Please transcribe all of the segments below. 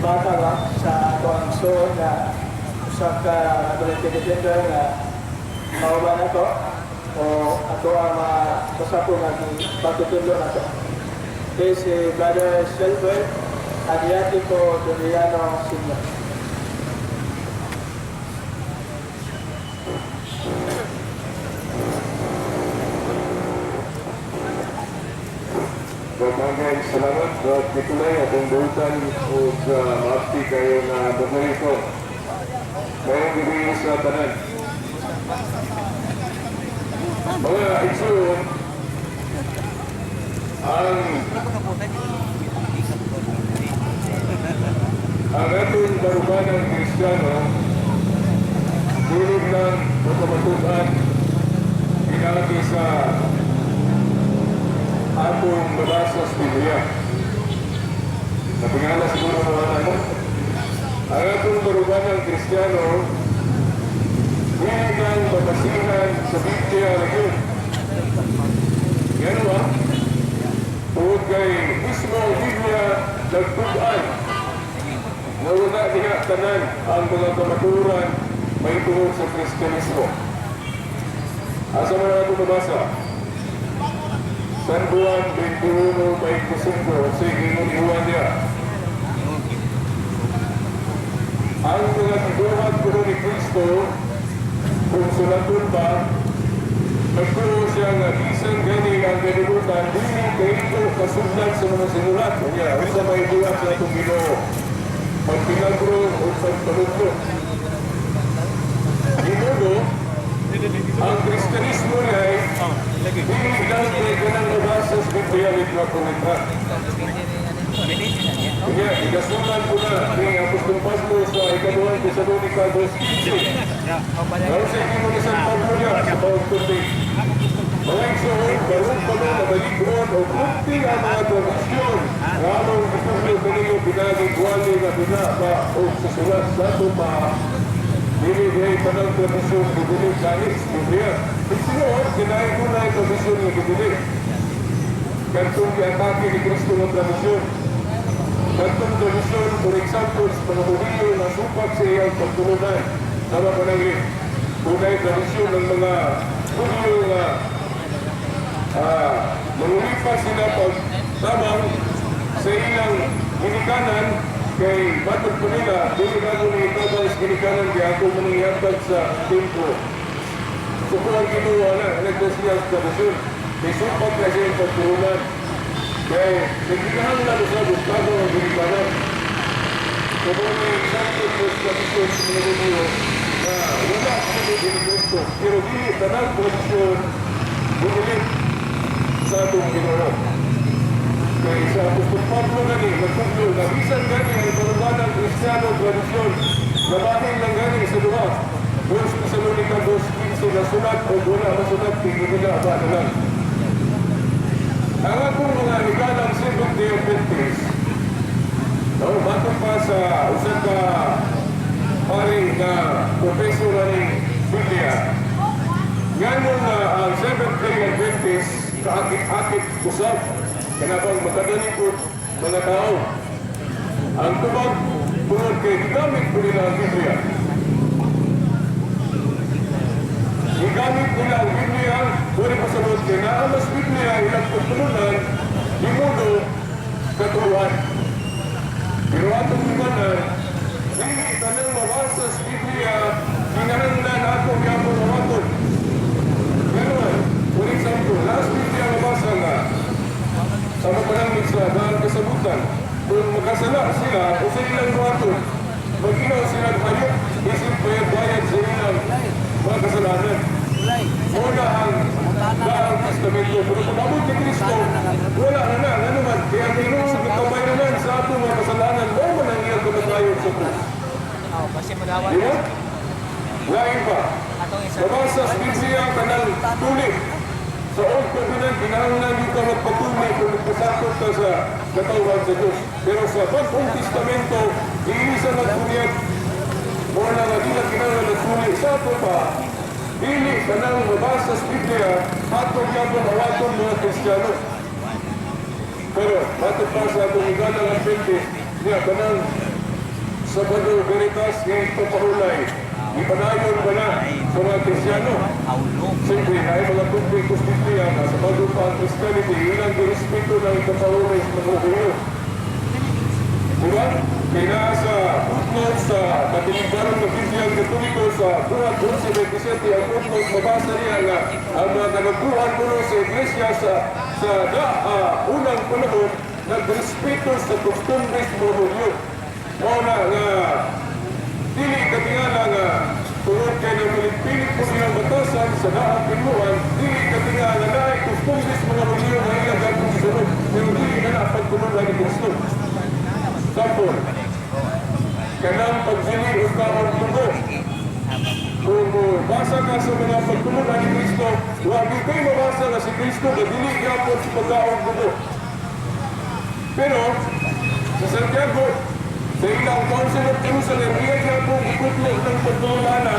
Ibata lang sa ato ang igsoon nga usa ka community defender nga mauban nato o ato ang mga pasako nga pagtutudlo nato. Okay, si Brother Silver Adriatico Doriano Sr. Daghang salamat, Brad Nicolay, atong buutan ug maapti kayo na moderator. Mayong gabi sa tanan. Mga igsoon, ang atong barubanang Kristiyano dili lang makamatuan pinaagi sa atong mabasa sa Biblia. Napingala siguro mga ano? Ang atong barubanang Kristiyano dili lang mabasihan sa Biblia na yun. Yan ba? Tungod kay mismo ang Biblia nagtug-an na wala diha tanan ang mga kamaturan may tungod sa Kristyanismo. Asa man ang atong mabasa? San Juan 21:25, sige ingon Juan niya. Ang mga gibuhat kuno ni Kristo, kung sulaton ba, nagturo siya nga bisan gani ang kalibutan, dili kaayo kasugdan sa mga sinulat. Kanya, unsa may buhat sa atong Ginoo? Pagpilagro o pagpanudlo. Ginudo, ang Kristyanismo niya ay dili lang kay kanang mabasa sa Biblia letra por letra. Kaya, igasunan ko na ni Apostol Pablo sa ikaduhang Tesalonica 2:15. Pero sa inyo ni San Pablo niya sa bawang tubig. Mga igsoon, baron pa mo mabalikon o kunti ang mga tradisyon nga among gitudlo kaninyo pinaagi wali nga binaba o sa sulat sa ato pa dili dihay tanang tradisyon gidili gani sa Biblia. Sinuod, kinain ko na ang tradisyon nga gidili. Kantong giatake ni Kristo nga tradisyon. Kantong tradisyon, for example, sa mga Hudiyo na supak sa iyang pagtulunan. Sama pa nang tunay tradisyon ng mga Hudiyo nga mangulipas sila pag tabang sa ilang ginikanan kay matod po nila, dili na ako ni sa ginikanan kaya ako mangyatag sa templo. So kung ang ginawa na, nagdas niya sa tradisyon, may supak na siya yung pagtulunan. Kaya nagkinahanglan sa bustado ang ginikanan. So kung may example po sa tradisyon sa mga Hudiyo na wala sa ni Kristo, pero di tanang tradisyon bumili sa atong Ginoo. Kay sa Apostol Pablo gani, nagtudlo, na bisan gani ang karubanang Kristiyano tradisyon, nabahin lang gani sa duha. 2 Tesalonica 2:15 na sulat o wala masulat, tingin nila ba na lang. Ang akong mga higalang Seventh-day Adventist, no, batok pa sa usa ka pari na professor ni Biblia, ngano nga ang Seventh-day Adventist kaakit-akit usab kanabang makadalikod mga tao. Ang tubag tungod kay gigamit ko nila ang Biblia. Gigamit nila ang Biblia, pwede pa sa loob kay naa mas Biblia ilang pagtulunan, himudo katuruan. Pero atong limanan, dili tanang mabasa sa Biblia, kinahanglan ato gyapon mamatod. Ganun, for example, last Biblia mabasa nga, sa mapanangit sa daan kasabutan, kung makasala sila, o sa ilang buhaton, mag-inaw sila ng hayop, isip bayad-bayad sa ilang mga kasalanan. Muna ang Daang Testamento. Pero kung abot ni Kristo, wala na na. Ano man, kaya ang Ginoo nagkamay naman sa atong mga kasalanan, mao man ang iyang kamatayon sa krus. Oh, basta madawa. Di ba? Lain pa. Atong isa. Mabasa sa Biblia ang kanang tuli. Sa Old Covenant, kinahanglan yung ka magpatuli kung nagpasakot ka sa katawhan sa Diyos. Pero sa Bagong Testamento, iisa lang po niya. Muna nga di lang kinahanglan nagtuli. Sa ato pa, dili kanang mabasa sa Biblia, atong yapon awaton mga Kristiyano. Pero, matod pa sa atong igalang Adventist, niya kanang Sabado Veritas nga ipapahulay, ipadayon ba na sa mga Kristiyano? Siyempre, ay mga publikos Biblia na sa bago pa ang Christianity, ilang girespeto ng ipapahulay sa mga Hudyo. Diba? Kaya nasa footnote sa katilingkaran ng Biblia ang Katoliko sa Buhat 11:27, ang footnote, mabasa niya nga ang mga kanagbuhan kuno sa iglesia sa unang panahon nagrespeto sa costumbres mga Hudyo. Mao na nga dili katingala nga tungod kay nang pilit po nilang batasan sa daang pinuan, dili katingala na naay costumbres mga Hudyo nga ilang gagawin sunod, pero dili na napagtulungan ni Kristo. Sample, kanang pagdili o kaon dugo. Kung basa ka sa mga pagtulunan ni Kristo, wagi kay mabasa nga si Kristo gadili gyapon sa pagkaon dugo. Pero, sa Santiago, sa ilang Council of Jerusalem, iya gyapon ikutlo ng pagtulunana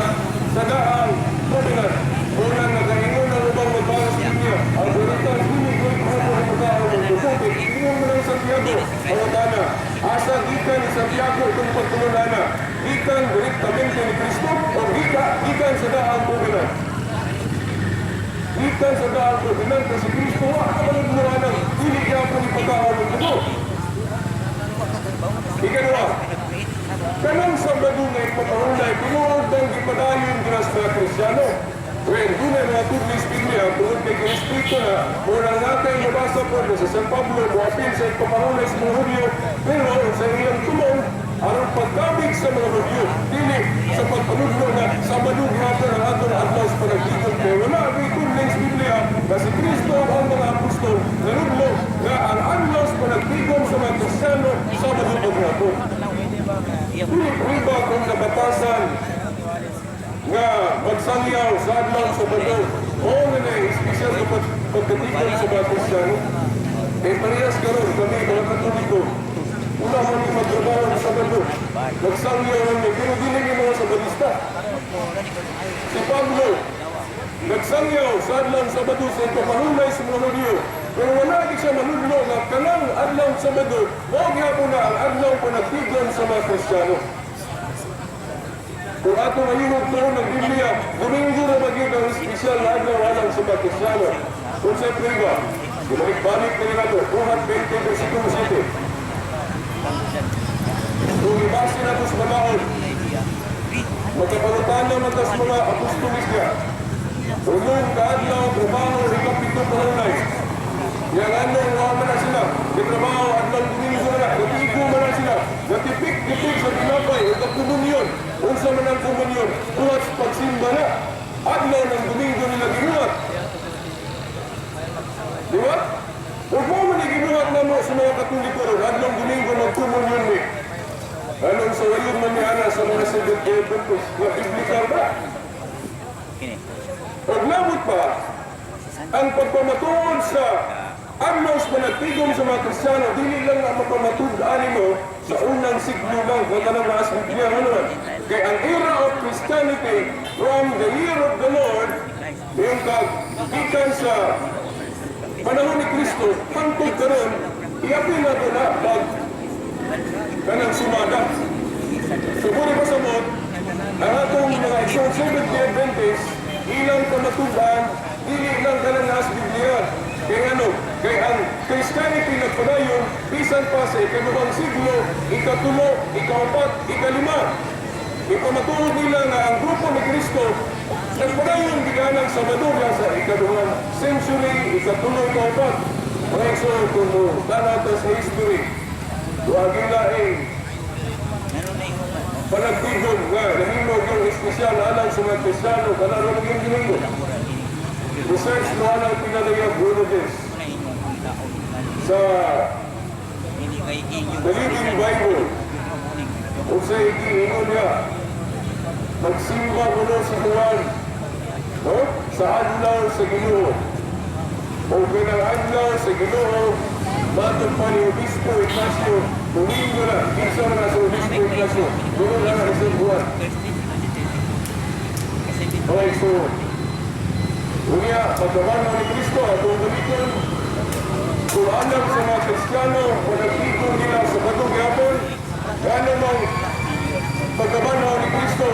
sa daang covenant. Unang nagaingon ng ubang magbasa sa Biblia, ang Veritas dili ko ikupo ng pagkaon ng dugo. Ingon mo ng Santiago, mga tana, asa gikan ni Santiago itong pagtulunana? Gikan direktamente ni Kristo o gikan sa daang covenant? Gikan sa daang covenant kasi Kristo wa ka man ng dili gyapon ni pagkaon ng dugo. Ikaduha, kanang Sabado nga ipapahulay, tinuod bang gipadayon ginas mga Kristiyano? Well, doon mga tudlis Biblia, tungod kay girespeto na, murang natay mabasa po na sa San Pablo, muapil sa ipapahulay sa mga Hudyo, pero sa iyang tumong, aron pagkabig sa mga Hudyo, dili sa pagpanudlo na Sabado gihapon ang atong adlaw sa panagtigon. Pero wala ang tudlis Biblia na si Kristo ang mga apostol nanudlo nga ang adlaw sa panagtigon sa mga Kristiyano, Sabado paghapon. Dili ba kung nabatasan nga magsangyaw sa adlaw sa Sabado o nga na espesyal na pagkatigon sa mga Kristiyano? Eh parehas karon kami mga Katoliko. Wala man ni magtrabaho sa Sabado. Nagsangyaw lang ni pero dili ni mga Sabadista. Si Pablo nagsangyaw sa adlaw Sabado sa ipapahulay sa mga Hudyo. Pero wala di siya manudlo nga kanang adlaw Sabado, mao gihapon na ang adlaw panagtigon sa mga Kristiyano. Kung ato mayuhog tuon ng Biblia, Domingo na ba gyud ang espesyal na adlaw alang sa mga Kristiyano? Kung sa prueba, ibalik-balik na nila ito, Buhat 20, versikulo 7. Kung ibase na ito sa balaod, magkapalutan na man tas mga apostolis niya. Ulong kaadlaw, trabaho, ikapito panunay. Yang ano, nga man na sila. Di trabaho, adlaw Domingo na na. Natigo man na sila. Natipik-tipik sa tinapay, o komunyon. Unsa man ang komunyon? Buhat sa pagsimba na. Adlaw ng Domingo nila gibuhat. Di ba? Huwag mo man gibuhat na mo sa mga Katoliko ron. Adlaw Domingo magkomunyon ni. Anong sa wayon man ni Ana sa mga Seventh Day Adventist na biblical ba? Kini. Paglabot pa, ang pagpamatuod sa adlaw sa panagtigom sa mga Kristiyano, dili lang na mapamatud-an mo sa unang siglo lang, nga kanang naas Biblia, ano man. Kay ang era of Christianity from the year of the Lord, yung kag gikan sa panahon ni Kristo, hangtod karon, iapil na to na pag kanang sumada. So, kung pa sa mot, ang atong mga igsoon Seventh Day Adventist, ilang pamatudan, dili lang kanang naas Biblia. Kay ano, kay ang Christianity nagpadayon, bisan pa sa ikaduhang siglo, ikatulo, ikaapat, ikalima. Ipamatuod nila nga ang grupo ni Kristo nagpadayon gikanang Sabado sa ikaduhang century, ikatulo, ikaapat. Mga igsoon, kung mo tanaw ta sa history, duagi na eh, panagtigon nga nahimo yung espesyal alang sa mga Kristiyano kanang yung Domingo. Research mo ang pinadayag Brunoges sa The Living Bible. Kung sa igiingon niya, magsimba kuno si Juan, no? Sa adlaw sa Ginoo. O kanang adlaw sa Ginoo, matod pa ni Obispo Ignacio, Domingo na, kinsa man na sa Obispo Ignacio, doon na na sa Juan. Okay, so, unya, pagkabano ni Kristo, atong gamiton, kung alam sa mga Kristiyano, panagtigon nila sa Sabado gyapon, gano mang pagkabanhaw ni Kristo.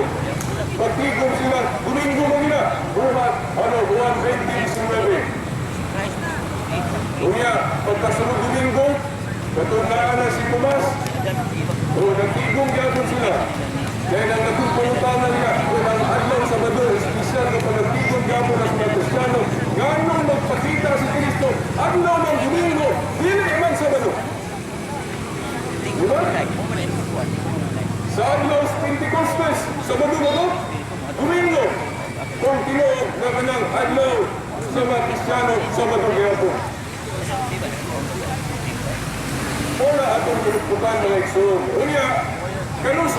Pagtigom sila, Domingo man nila, buhat, ano, buwan 2019. Unya, pagkasunod Domingo, katong na si Tomas, o nagtigom gyapon sila. Kaya nang natong nila, kung ang adlaw Sabado, espesyal nga pag nagtigom gyapon ang mga Kristiyano, nganong magpakita si Kristo, adlaw ng Domingo, dili man Sabado. Diba? Sa adlaw sa Pentecostes, Sabado ba to? Domingo. Kung tinuod na kanang adlaw sa mga Kristiyano, Sabado gyapon. Una atong pinukpukan, mga igsoon. Unya, kanus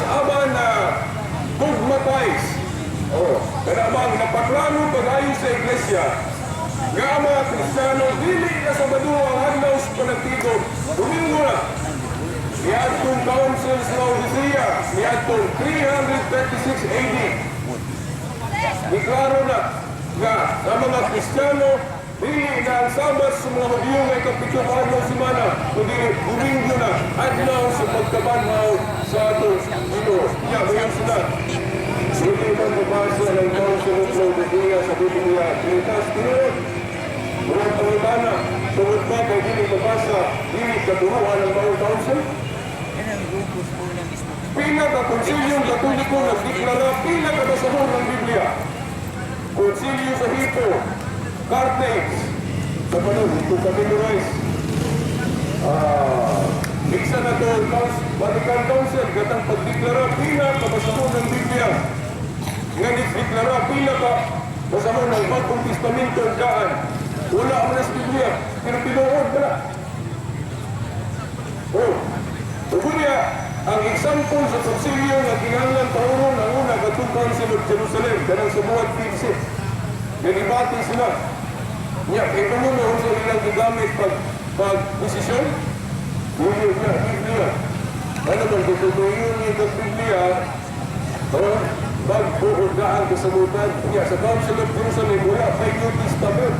aba na dogmatize. Oh, kana bang napaklano pag-ayo sa iglesia nga ang mga Kristiyano dili na Sabado ang adlaw sa panagtigom, Domingo na. Niadtong Council sa Laodicea, niadtong 336 AD. Niklaro na nga ang mga Kristiyano dili na ang Sabat sa mga Hudyo nga ikapito ka adlaw semana, kundi Domingo na, adlaw sa pagkabanhaw sa atong Ginoo. Ya, mayon sila. Hindi man mabasa ng Council of Laodicea sa Biblia, Trinitas tinuod. Walang pangutana, tungod ba kay dili mabasa, dili katuruan ng maong council? Pila ka konsilyong Katoliko nagdeklara, pila ka basahon ng Biblia. Konsilyo sa Hippo, Carthage, sa panahon, ito ka memorize. Isa na to, Vatican Council, gatang pagdeklara, pila ka basahon ng Biblia. Nga nagdeklara, pila ka basahon ng Bagong Testamento ang daan. Wala ang sa Biblia, pero tinuod na. Oh, ug niya, ang example sa konsilyo nga kinahanglan pauron, ang una katong Council of Jerusalem kanang sa buwan 15. Ganibati sila. Nya kay kuno mo unsa ilang gigamit pag desisyon? Dili niya, Biblia. Ano bang tututuyin niya sa Biblia? Oh, bag-o daan kasabutan. Nya sa Council of Jerusalem wala pa New Testament.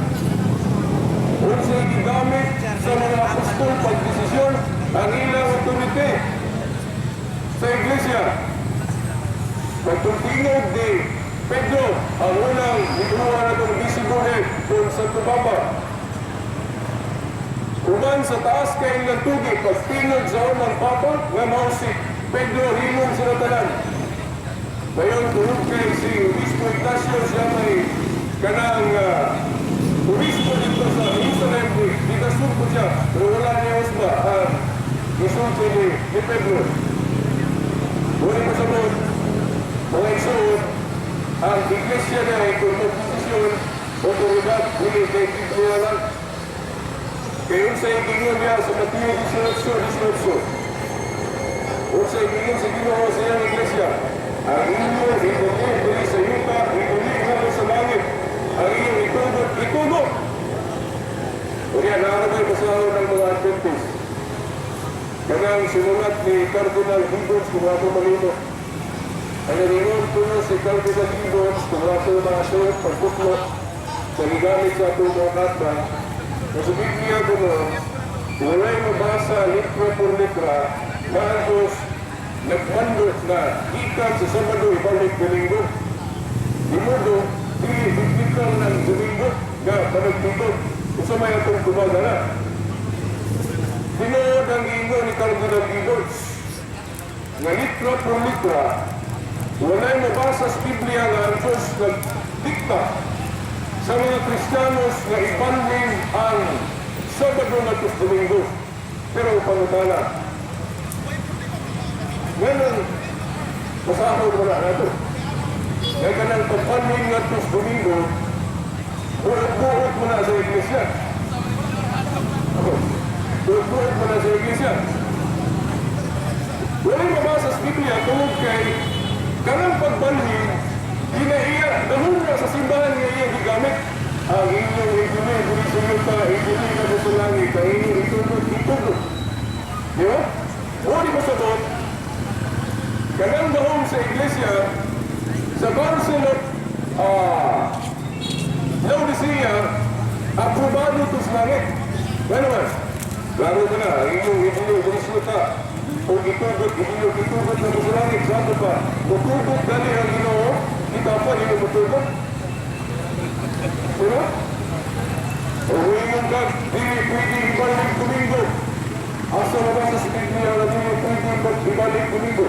Unsa gigamit sa mga apostol pag desisyon? Ang ilang authority sa iglesia. Pagtungtingog ni Pedro, ang unang gituwa na itong visible head kung Santo Papa. Uban sa taas kay ilang tugi, pagtingog sa unang Papa, nga mao si Pedro, hilong sa tanan. Ngayon, tulog kay si Obispo Ignacio, siya may kanang obispo dito sa Jerusalem, di ko siya, pero wala niya usba ang gisulti ni Pedro. Muna pa sa mga igsoon, ang iglesia na ay kung magdesisyon, otoridad, dili kay Biblia lang. Kaya unsa igingon niya sa Mateo 18:18? Unsa igingon sa Ginoo sa iyang iglesia? Ang inyo higuli diri sa yuta, higuli na sa langit. Ang inyong itugot, itugot. Kaya nakalagay basahon ng mga Adventist. Kanang sinulat ni Cardinal Gibbons, kung ako malimot. Ang nalingon ko si Cardinal Gibbons, kung ako mga suot, pagputlo, sa gigamit sa atong mga katbang, na sa Biblia ko no, walay mabasa litra por litra, na ang Diyos nagmando na gikan sa Sabado ibalik Domingo. Di modo, dili biblical ng Domingo nga panagtugod. Usa may atong tubaga na. Tinuod ang ingon ni Cardinal Gibbons nga litra por litra, walay mabasa sa Biblia nga ang Diyos nagdikta sa mga Kristiyanos nga ibanhin ang Sabado na Domingo. Pero pangutana, ngayon, masahol wala na ito. Kaya kanang pagpanhin nga Domingo, buot-buot mo na sa iglesia. Ako, buot-buot mo na sa iglesia. Walay mabasa sa Biblia tungod kay kanang pagbalhin, ginaiya, dahon na sa simbahan nga iya gigamit. Ang inyong higuli, dili sa yuta, higuli na sa langit, ang inyong itugot, itugot. Di ba? O di ba sabot, kanang dahon sa iglesia, sa Council of Laodicea, aprobado to sa langit. Ano man? Klaro ka na, ang inyong higuli, dili sa yuta. O gitugot, hindi gitugot na sa langit. Sa ato pa, mutugot dali ang Ginoo, kita pa, hindi mutugot. Diba? O ingon ka, dili pwede ibalik Domingo. Asa na ba sa Biblia na dili pwede ibalik Domingo?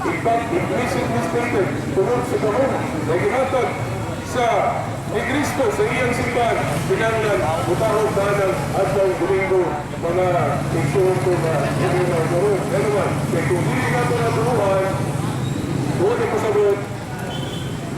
In fact, implicitly stated, tungod sa gahom na ginatag sa ni Kristo sa iyang simbahan, kinahanglan mutahog ta ng adlaw Domingo, mga igsuon ko na hindi na karon. Ano man, kaya kung dili nato naturuan, wala ko sabot,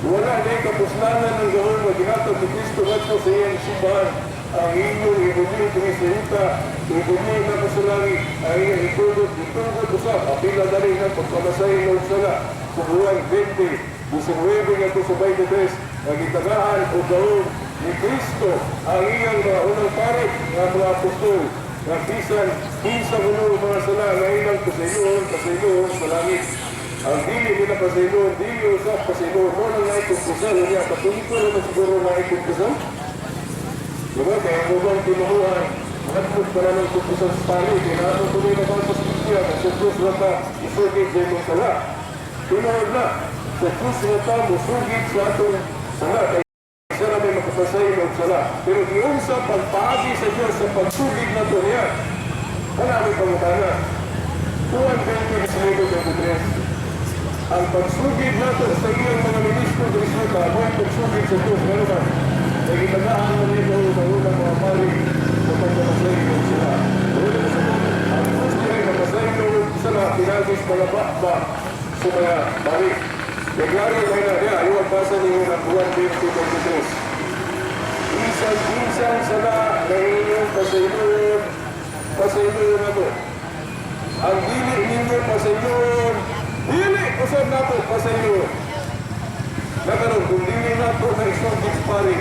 wala na kapuslanan ng gahom na ginatag ni Kristo ngadto sa iyang simbahan. Ang inyong ibuli diri sa yuta, ibuli na ko sa langit, ang iyong itugot, itugot usab, apila dali na pagpamasay ng sala, sa Juan 20:19 nga sa 23, nga gitagaan og gahom ni Kristo ang iyang mga unang pari nga mga apostol, nga bisan kinsa kuno mga sala nga ilang pasayloon, pasayloon sa langit. Ang dili nila pasayloon, dili usab pasayloon, mo lang na ikumpisal, niya, Katoliko naman siguro na ikumpisal. Diba? Kaya mo bang tinuhuan, nagmod pa na ng kumpisal sa pari, kaya tuloy na ba sa Biblia, na sa Diyos na ta, isugid sa imong sala. Tinuod na, sa Diyos na ta, musugid sa atong sala. Kaya siya na may makapasay og sala. Pero giunsa pagpaagi sa Diyos sa pagsugid na to niya, wala may pangutana. Juan 20:19, 23. Ang pagsugid nato sa iyang mga ministro diri sa yuta, mo ang pagsugid sa Diyos. Ngano man? Kay gitagaan mo nito ang unang mga pari sa pagkamasay ng sila. Wala mo sa ang Diyos niya ay mapasay ng sala, pinagis mga ba sa mga pari. Kaya klaro kayo na niya, ayaw ang basa niyo ng Juan 20:23. Bisan-bisan sala na inyong pasayloon, pasayloon na to. Ang dili ninyo pasayloon, dili usab nato pasayloon. Nakaroon, kung dili nato na isugid sa pari,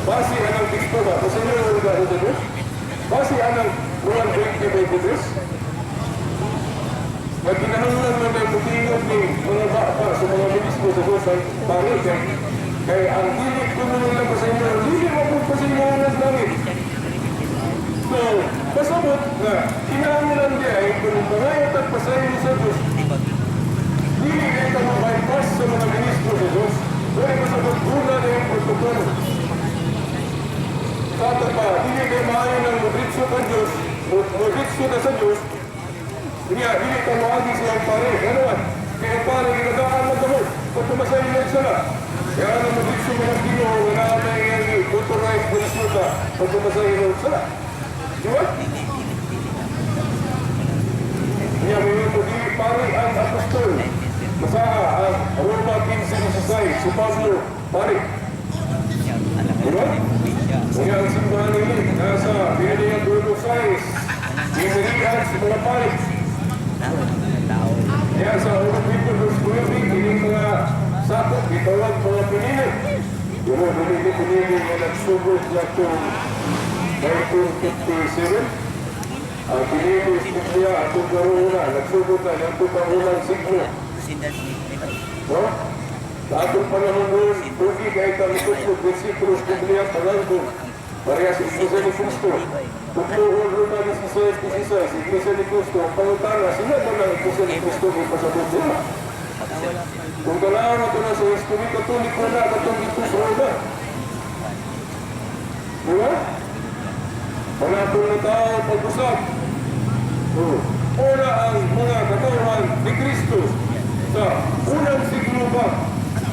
base anang teksto ba, pasayloon ba ito Diyos? Base anang Juan 20:23? Na kinahanglan man ay mutingog ni mga bata sa mga ministro sa Diyos ang pari. Kay ang dili kuno nila pasayloon, dili mo po pasayloon ng langit. So, pasabot na kinahanglan di ay kung mga at pasaylo sa Diyos, dili kay ka bypass sa mga ministro sa Diyos, pero pasabot una na yung protocol. Sa pa, dili kay maayo ng mudritso ka Diyos, mudritso ka sa Diyos, niya, dili ka moagi siyang pare. Ano man? Kaya ang pare, ginagaan mo gamot. Pag tumasay mo sala. Kaya na mudritso mo ng Ginoo, wala na yung authorized ministro ka pag tumasay mo sala. Di ba? Niya, may ito, di pare ang apostol. Masaha ang Roma 15:16, si Pablo, pare. Diba? Kaya ang simbahan nila, nasa Biniliang Buenos Aires, Binilian sa mga pare. Kaya sa unang people verse 12, kining mga sakop, gitawag mga pinili. Pero pinili pinili nga nagsugod na itong 1957. Ang pinili sa Biblia, atong karuna, nagsugod na yung pangulang siglo. No? Sa atong panahon noon, tugi kay kami tutlog, versikulos Biblia, pangangkong. Pareha sa Iglesia ni Cristo. Tutluhon Roma 16:16, Iglesia ni Cristo, ang pangutana, sila ba ng Iglesia ni Cristo may pasabot nila? Kung kailangan na ito na sa history, Katoliko na, katong ito sa Roma. Di ba? Mga na tao pag-usap. Oh. Una ang mga katawhan ni Kristo sa unang siglo pa.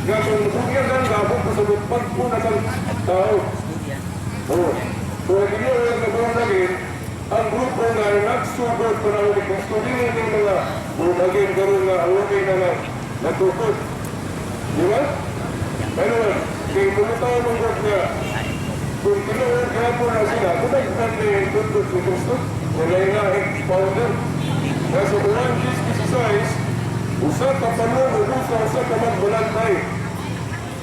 Nga kung mabugyagan ka, pasabot pag-una kang tao. Oh. So, hindi nyo yung nabunagin, ang grupo nga nagsugod panahon ni Kristo, hindi yung mga bunagin karon nga okay na lang nagtukod. Di ba? Pero, kay mga tao ng God nga, kung tinuod nga po na sila, kung nagtan na yung tukod ni Kristo, wala nga founder. Nasa Juan 10:16, usa ka palong, usa usa ka magbalantay.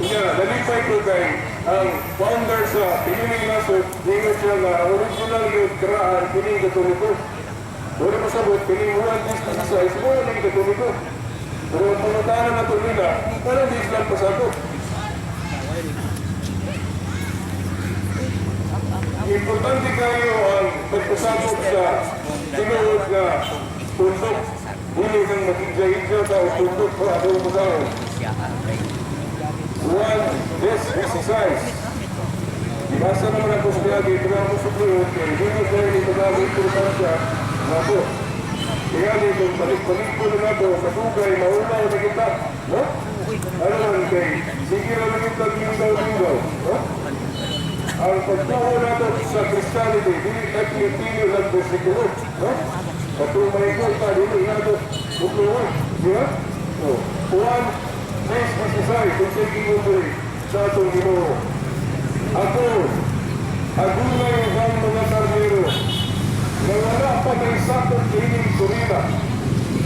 Kanya, nalipay ko kay ang founder sa Piniling Nasod, dingo siya nga, ang original yung karaan, kining Katoliko. Wala masabot, kining Juan 10:16, wala nang Katoliko. Pero ang pangutana na ito nila, parang di Islam pasakop. Importante kayo ang pagpasakop sa tinuod nga tuldok. Dili kang magidya-idya ka o tundok pa ako mo sa Siya ka. Juan 10:16. Ibasa naman ako sa piyagi, pero ako sa pliot, kaya hindi ko kaya ito bago importansya na ako. Kaya kung balik-balik ko na ako, sa dugay, maulaw na kita. No? Ano man kay, sige na lang kita gingaw-gingaw. No? Ang pagtuo nato sa Christianity, dili tayo pinipili lang bersikulo. No? Patumay ko, ta, dili nato bukluan. Di ba? So, Juan 10:16, kung sa gingon sa atong Ginoo. "Ako, adunay ang mga karnero, na wala pa may sakop ining kurina."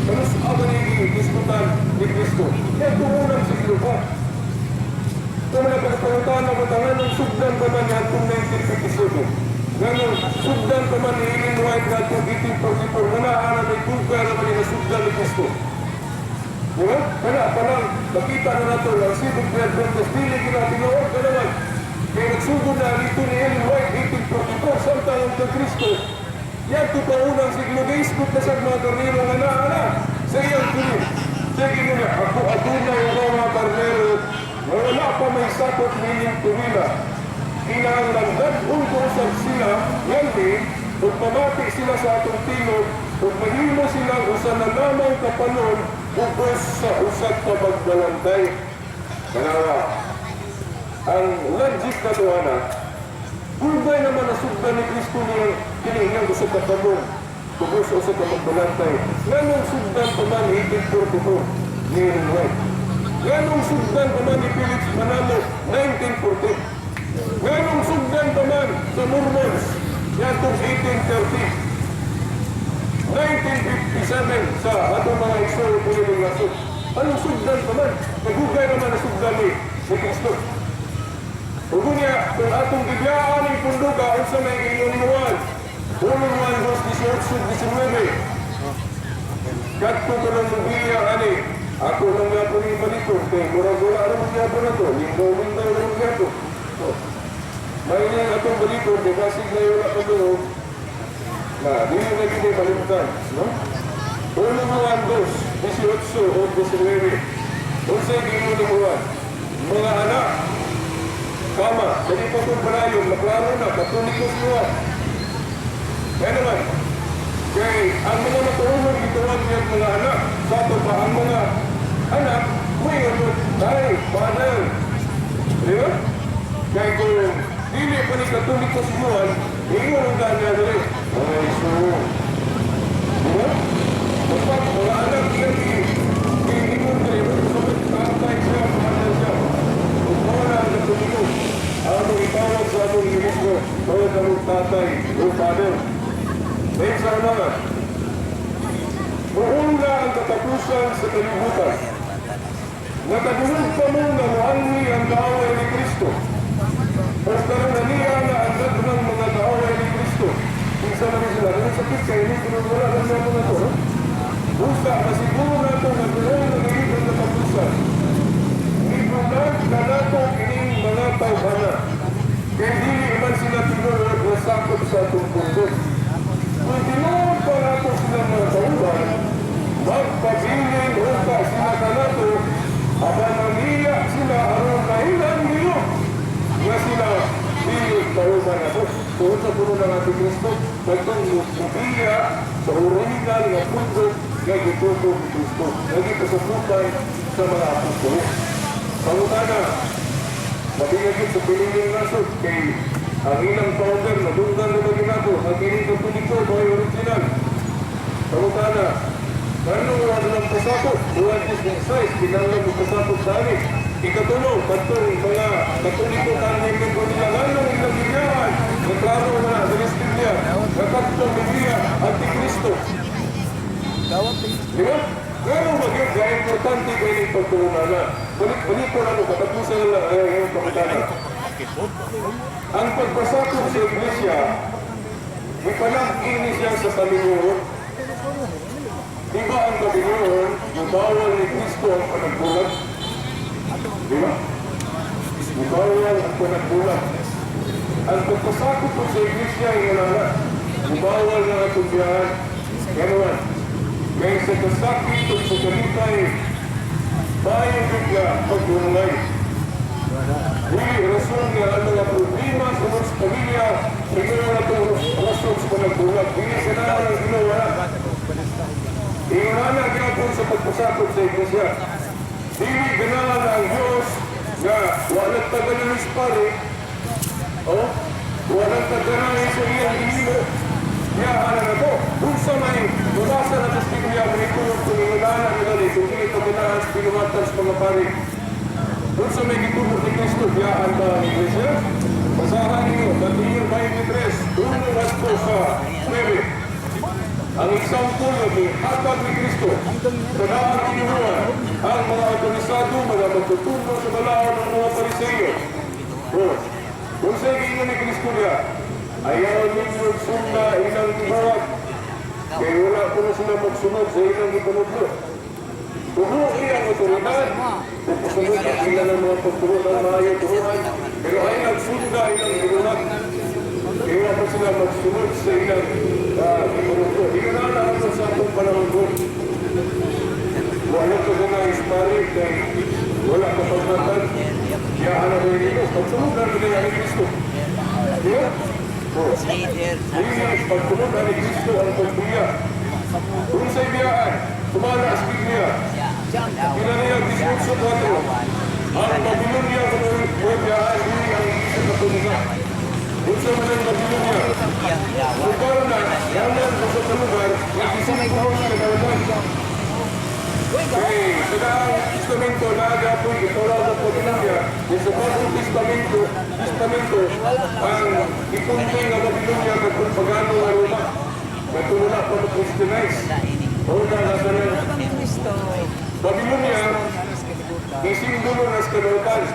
Kanus man ni diskutan ni Kristo? Kaya unang siglo pa. Ito mga pagpangutan na matangan ng sugdan pa man niya itong 1957. Ganun, sugdan pa man ni Ellen White nga itong 1844, nga naa may tugay naman ni nasugdan ni Kristo. Di ba? Kana pa lang, nakita na nato ang Seventh Day Adventist, dili gina tinuod ka naman. Kaya nagsugod na dito ni Ellen White, 1844, samtang ang kang Kristo. Yan ito pa unang siglo, gaisgot na sa mga karnero nga naa na sa iyang tuloy. Sige mo niya, "Ako adunay ang mga karnero na wala pa may sakop nining tuwila. Kinahanglan dad-on ko usab sila, nganhi, ug pamati sila sa atong tingog, ug mahimo silang usa na lamang ka palon ubos sa usa ka magbalantay." Kanawa, ang logic na to ana, dugay naman nasugdan ni Kristo niyang kini nga usa ka palon ubos sa usa ka magbalantay. Nganong sugdan pa man 1844 ni Ellen White? Nganong sugdan pa man ni Felix Manalo 1914? Nganong sugdan pa man sa Mormons yatong 1830? 1957 sa atong mga igsoon puliling nasod. Anong sugdan pa man? Nagugay naman na sugdan ni Kristo. Ug niya, kung atong biglaan ang punduga, unsa may ingon ni Juan? 1 Juan 2, 18, 19. "Kadto ko ng mubiya ani, ako nang yapon ni balikon, kay murag wala ra gyapon na to, linggaw-linggaw ra gyapon." Oh. May niyang atong balikon, kay basig na wala pa doon, na dili na gid malimtan, no? 1 Juan 2, 18 o 19. Unsay giingon ni Juan? "Mga anak," kama, dali pa itong palayon, maklaro na, Katoliko si Juan. Kaya naman, kay ang mga matuunan gitawag niya mga anak, sa ato pa ang mga anak, may ano, tay, father. Di ba? Kay kung dili pa ni Katoliko si Juan, ingon ang kanya dili, mga igsoon. Di ba? Kapag mga anak niya, ingon dili, sabot tatay siya, father siya. Kung wala ang Katoliko, ang itawag sa atong mismo, tawag ang tatay o father. Dahil sa mga, "Muuna ang katapusan sa kalibutan. Nakadungog pa mo nga muangwi ang kaaway ni Kristo. O karon na niya na ang daghang mga kaaway ni Kristo." Kinsa man ni sila? Ano sakit kay ni wala lang mga mga to, no? "Busa, masiguro nato nga doon na gayud ang katapusan. Ibulag na nato kining mga tawhana. Kay dili man sila tinuod nga sakop sa atong pundo. Kung tinuod pa nato sila mga kauban, magpabilin unta sila kanato, apan mangiya sila aron kahilan ninyo nga sila dili kauban nato." Tungod sa puno ng ating Kristo, kadtong mubiya sa original nga pundo nga gitubo ni Kristo, nga gipasabutan sa mga apostolo. Pangutana, mabigay sa piling nasod kay ang ilang founder nadunggan na ba nato ang kining Katoliko may original. Pangutana, nganong wala ng pasakop? Juan 10:16, kinahanglan mo pasakop sa ani. Ikatulo, kadtong mga Katoliko kanang membro nila, nganong ilang gibiyaan? Naklaro na sa Biblia, nga kadtong Biblia, Antikristo. Di ba? Pero maging kaya importante kayo ng pagtuunan. Balik ko lang, katapusan na lang ay ang pangutana. Ang pagpasakop sa Iglesia, ipanag-ini siya sa kaminyoon. Di ba ang kaminyoon, bawal ni Kristo ang panagbulag? Di ba? Bawal ang panagbulag. Ang pagpasakop po sa Iglesia ay wala na. Bawal na atong biyahan. Kaya naman, Kay sa kasakit ug sa kalipay, maayo gyud nga pagdungay. Dili rason nga ang mga problema sa mga pamilya, ikaw na itong rason sa panagbulag. Dili sa naan ang ginawa. Ingana gyapon sa pagpasakop sa iglesia. Dili ganahan ang Diyos nga wala tagalan sa pare, oh, wala tagalan sa iyang ihimo. Niya ana na to. Unsa may mabasa na sa Biblia, may tulong kung ingana na gali, kung dili pa ganahan sa binuhatan sa mga pare. Unsa may gitubo ni Kristo, biyaan ba ang iglesia? Basahan ninyo, Mateo 23, 1 ngadto sa 9. Ang example nga gihatag ni Kristo sa daang tinuruan, ang mga autorisado, mga magtutulong sa balaod ng mga Pariseyo. Oh, kung sa ingon ni Kristo niya, "Ayaw ninyo sunda ilang gibuhat, kay wala ko na sila magsunod sa ilang gipanudlo." Turuan ang otoridad, kung pasunod ang sila ng mga pagturo ng maayo turuan, pero ay nagsunda ilang gibuhat. Kaya pa sila magsunod sa ilang gipanudlo. Hindi na ako sa atong panahon doon. Wala ka na ispari kay wala ka pagmatag. Kaya na ko nito. Pagsunod na rin ni Kristo. Di ba? Oh. Leader. Hindi pagsunod na ni Kristo ang pagbiya. Kung sa ibiyaan, tumala sa Biblia. Pila niya 18:4. Ang Babylonia kung biyaan, hindi ang Iglesia Katolika. Kung sa man ang Babylonia, lugar na, yaman sa sa lugar, nga disipulo sa kadautan. Okay, sa Daang Testamento, naagapoy, itawag ang Babylonia. Yung sa Bagong Testamento, ang ipunti nga Babylonia kag pagano nga Roma. Kag wala pa ma-Christianize. O na nasa na Babylonia, isimbolo na sa kadautan.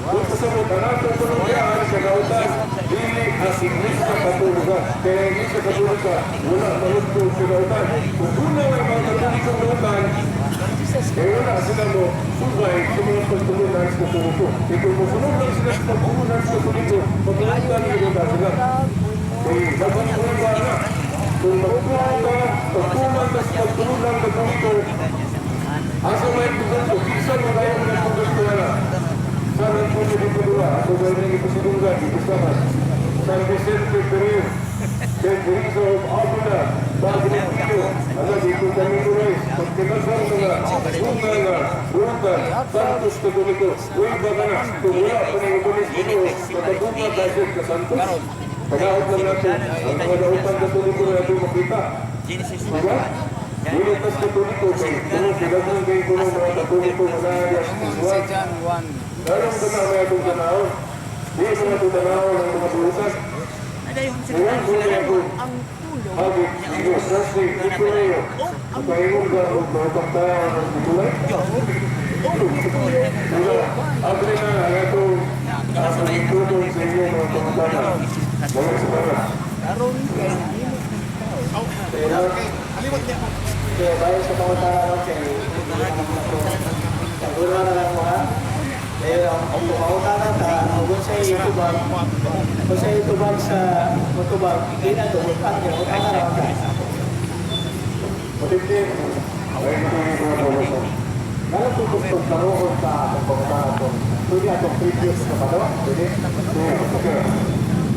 Kung pasabot, ang atong panungyaan sa kautan, dili ang Iglesia Katolika. Kaya ang Iglesia Katolika, wala malugtog sa kautan. Kung una may mga Katolikong kautan, kaya wala sila mo subay sa mga pagtulunan sa Katoliko. Kaya kung musunod lang sila sa pagtulunan sa Katoliko, pagtulunan nila sila. Kaya dapat ba na? Kung magtuo ka, pagtuman ka sa pagtulunan Katoliko, asa may pagtulunan, kinsa mo kayo mga pagtulunan na? San Antonio de Padua, ako galing ipasidunggan, ipasamas. San Vicente Ferrer, Saint Teresa of Avila, Padre Pio, ala dito kami Rice, pagkinasal mga bunga nga, buta, Santos Katoliko, uy ba ka na, kung wala pa ng ubulis Ginoo, nakabunga ka siya ka Santos. Pagahot lang natin, ang mga dautan Katoliko na natin makita. Genesis Diba? Dili tas Katoliko, kay kuno sila kay kuno mga Katoliko nga naa sa Sa John 1. Darong ka na may atong tanawon. Di mo na itong tanawon ang mga buhusan. Ada yung Ngayon ko na ako. Hagit, Digo, Sasi, Nicoleo. Makaingon ka o mautang tao ng Nicolay? Diba, abre na ang atong pagtutong sa inyo mga pangutana. Mga salamat. Pero, kaya bayo sa pangutana no, kay siguro na lang mo ha. Kaya ang pangutana ta, kung sa itubag, kung sa itubag sa mutubag, hindi na tubag, kaya utana lang ka. Matindi. Ay, ito yung mga kawasan. Lalo kung gusto laruon sa atong pangutana kung pwede atong previous na ba? Pwede? Okay.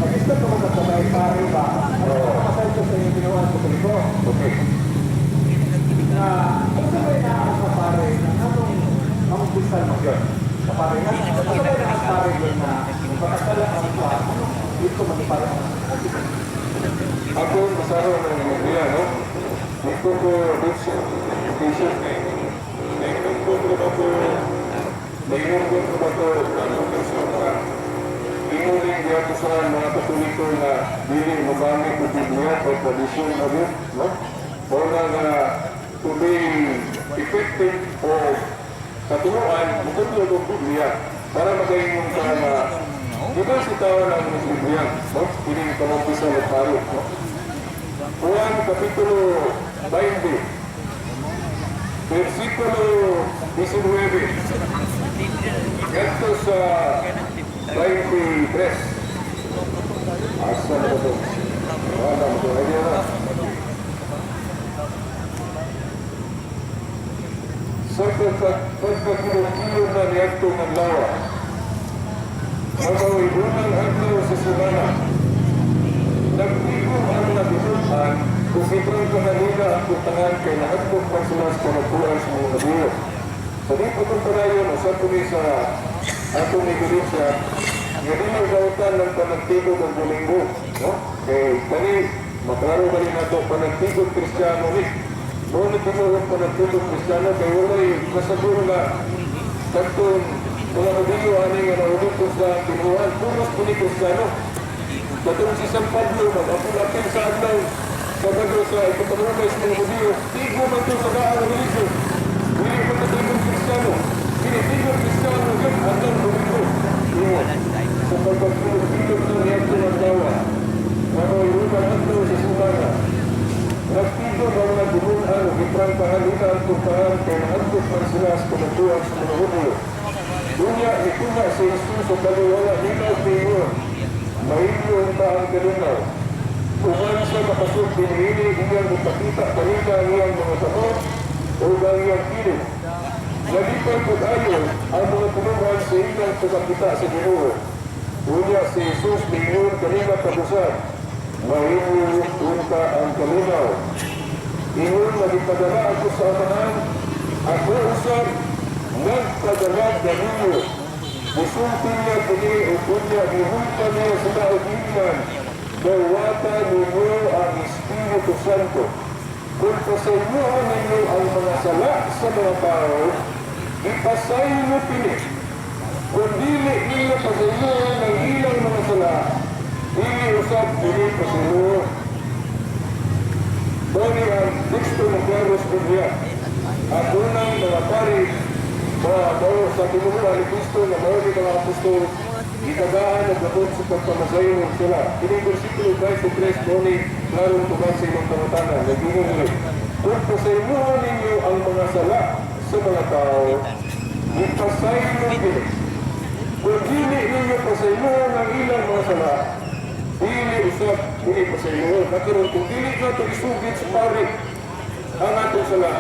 Pag-isip ko sa may pare ba, ano ka masay ko sa iyong ginawa sa Katoliko? Okay. Na, ito ba na ako sa pare na anong ang bisal mo yun? Sa pare nga, ano ba na ang pare yun na makasala ang kuha, anong dito manipare ang Ako, masaro ng Biblia, no? Dito ko, dito, dito, nainungkot ko ba ito, nainungkot ko ba ito, anong persona, inguling diya ko sa mga Katoliko na dili magamit ang Biblia o tradisyon na rin, no? O na nga, to be effective o katuruan, mukudlog ang Biblia para magaingon ka na di ba si tao na ang Biblia, no? Pining pamampisa ng paro, no? Juan Kapitulo 20, versikulo 19, ngadto sa 23. Asa na ba ito? Wala mo ito. Ay, na. Sa pagkakilom-kilom na niadtong adlaw. Mao'y unang adlaw sa semana. Nagtigom ang mga tinun-an ug giprangkahan nila ang kutangan kay nahadlok man sila sa kabagkuan sa mga Hudiyo. Sa di po itong padayon, usab ko ni sa atong ebidensya, nga dili dautan ng panagtigod ang Domingo. No? Kay kani, maklaro ba rin nato, panagtigod Kristiyano ni. Mao ni tinuod panagtigod Kristiyano, kay walay kasaguro na kadtong mga Hudiyo ani nga naulipos sa tinuohan, puros po ni Kristiyano. Katong si San Pablo, mag-apil-apil sa adlaw, Sabado sa ikapanulay sa mga Hudiyo, tigo man to sa daang religion. Dili man to tigong Kristiyano. Kini tigong Kristiyano yun, adlaw Domingo. Ingon, sa pagkakilom-kilom na niadtong adlaw, mao'y unang adlaw sa semana. Nagtigo ang mga tinun-an ug giprangkahan nila ang kutangan kay nahadlok man sila sa kabagkuan sa mga Hudiyo. Unya, nitunga si Jesus sa kaliwala nila ug niingon, "Mainyo unta ang kalinaw." Human siya makasulti niini, iyang ipakita kanila ang iyang mga kamot ug ang iyang kilid. Nalipay pud ayo ang mga tinun-an sa ilang pagkakita sa Ginoo. Unya si Jesus niingon kanila kabusat, "Mainyo unta ang kalinaw. Ingon nga gipadala ako sa Amahan, ako usab nagpadala kaninyo." Musulti niya kini ug unya gihulpa niya sila og giingnan, "Dawata ninyo ang Espiritu Santo. Kung pasayloan ninyo ang mga sala sa mga tao, ipasaylo kini. Kung dili nila pasayloan ang ilang mga sala, dili usab kini pasayloan." Mao ni ang teksto ng Carlos Biblia. Ang unang mga pari, mga mao sa tinuohan ni Kristo nga mao ni mga apostol, gitagaan og gabot sa pagpamasaylo sila. Kini versikulo 23 mao ni klarong tubag sa imong pangutana. Nag-ingon ni, "Kung pasayloan ninyo ang mga sala sa mga tao, ipasaylo kini. Kung dili ninyo pasayloan ang ilang mga sala, dili usab kini pasayloan." Nakaroon, kung dili nato isugid sa pari ang atong sala,